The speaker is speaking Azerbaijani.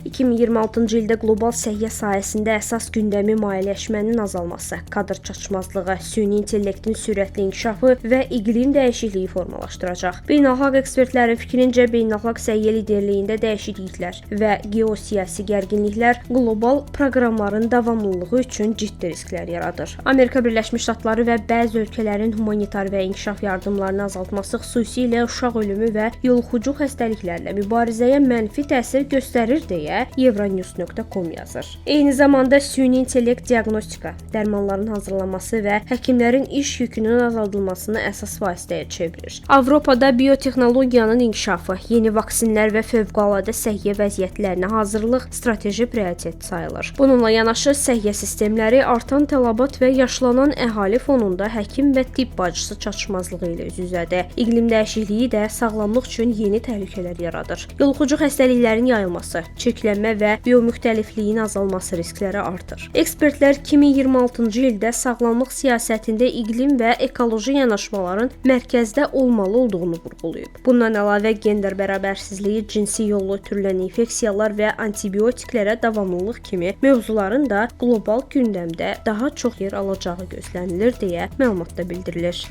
2026-cı ildə qlobal səhiyyə sahəsində əsas gündəmi mayeləşmənin azalması, kadr çatışmazlığı, süni intellektin sürətli inkişafı və iqlim dəyişikliyi formalaşdıracaq. Beynəlxalq ekspertlərin fikrincə, beynəlxalq səhiyyə liderliyində dəyişikliklər və geosiyasi gərginliklər qlobal proqramların davamlılığı üçün ciddi risklər yaradır. Amerika Birləşmiş Ştatları və bəzi ölkələrin humanitar və inkişaf yardımlarını azaltması xüsusilə uşaq ölümü və yoluxucu xəstəliklərlə mübarizəyə mənfi təsir göstərir deyə Euronews.com yazır. Eyni zamanda süni intellekt diaqnostika, dərmanların hazırlanması və həkimlərin iş yükünün azaldılmasını əsas vasitəyə çevirir. Avropada biotexnologiyanın inkişafı, yeni vaksinlər və fövqəladə səhiyyə vəziyyətlərinə hazırlıq strateji prioritet sayılır. Bununla yanaşı səhiyyə sistemləri artan tələbat və yaşlanan əhali fonunda həkim və tibb bacısı çatışmazlığı ilə üz-üzədir. İqlim dəyişikliyi də sağlamlıq üçün yeni təhlükələr yaradır. Yoluxucu xəstəliklərin yayılması, çirklənmə və biomüxtəlifliyin azalması riskləri artır. Ekspertlər 2026-cı ildə sağlamlıq siyasətində iqlim və ekoloji yanaşmaların mərkəzdə olmalı olduğunu vurğulayıb. Bundan əlavə gender bərabərsizliyi, cinsi yolla ötürülən infeksiyalar və antibiotiklərə davamlılıq kimi mövzuların da qlobal gündəmdə daha çox yer alacağı gözlənilir deyə məlumatda bildirilir.